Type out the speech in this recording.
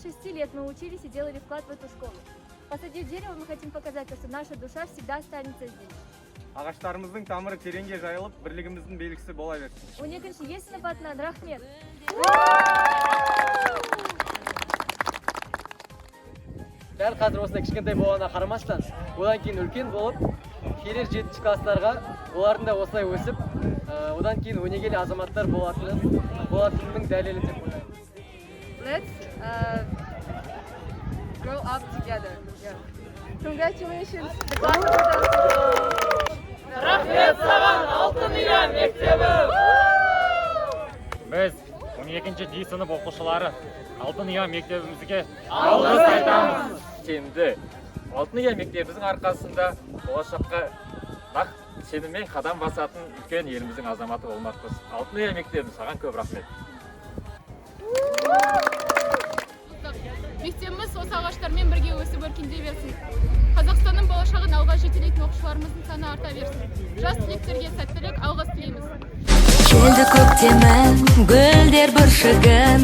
6 лет мы учились и делали вклад в эту школу. Посадив дерево, мы хотим показать, что наша душа всегда останется здесь. Ағаштарымыздың тамыры тереңге жайылып, бірлігіміздің белгісі бола берсін. 12 Е сынып атынан рахмет! Дәл қазір осындай кішкентай болғанына қарамастан, одан кейін үлкен болып келер жетінші класстарға, олардың да осылай өсіп, одан кейін өнегелі азаматтар болатынының дәлелі деп ойлаймын. Let's grow up together. Yeah. Congratulations, the class of 2012. Рахмет саған, Алтын ұя мектебі! Біз, 12 Д сынып оқушылары, Алтын ұя мектебімізге алғыс айтамыз. Сенімді, Алтын ұя мектебіміздің арқасында болашаққа нақ сеніммен қадам басатын үлкен еліміздің азаматы болмақпыз. Алтын ұя мектебім, саған көп рахмет! Мектебіміз осы ағаштармен бірге өсіп, өркендей берсін. Қазақстанның болашағын алға жетелейтін оқушыларымыздың саны арта берсін. Жас түлектерге сәттілік, алғыс тілейміз. Келді көктемі, гүлдер бүршігін.